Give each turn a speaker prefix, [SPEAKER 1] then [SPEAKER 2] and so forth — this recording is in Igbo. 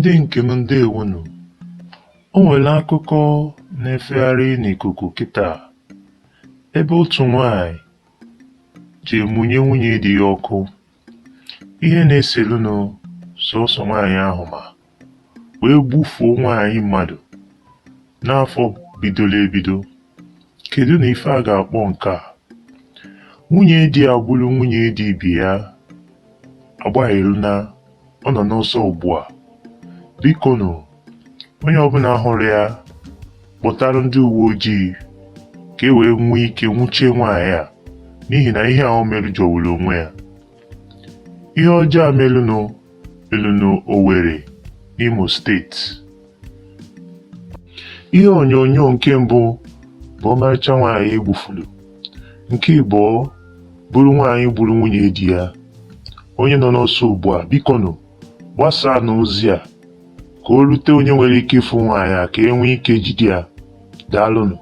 [SPEAKER 1] Ndị nke m ndewonu. O nwere akụkọ na-efegharị n'ikuku kịta ebe otu nwaanyị ji mụnye nwunye di ya ọkụ. Ihe na-eselụnụ sọsọ nwaanyị ahụ ma wee gbufuo nwaanyị mmadụ n'afọ bidoro ebido. Kedu na ife a ga-akpọ nke a? Nwunye di ya gburu nwunye di ibe ya agbaghịrịna ọ nọ n'ọsọ ugbu a. Bikonu, onye ọbụla hụrụ ya kpọtara ndị uwe ojii ka e wee nwee ike nwụchie nwaanyị a n'ihi na ihe a o mere jọgburu onwe ya. Ihe ọjọọ a melụnụ melụnụ Owerri n'Imo steeti. Ihe onyonyo nke mbụ bụ ọmarịcha nwaanyị e gbufuru. Nke ịbụọ bụrụ nwaanyị gburu nwunye di ya onye nọ n'ọsọ ugbu a. Bikonu, gbasaanụ ozi a ka o rute onye nwere ike ịfụ nwaanyị a ka e nwee ike jide ya. Daalụnụ.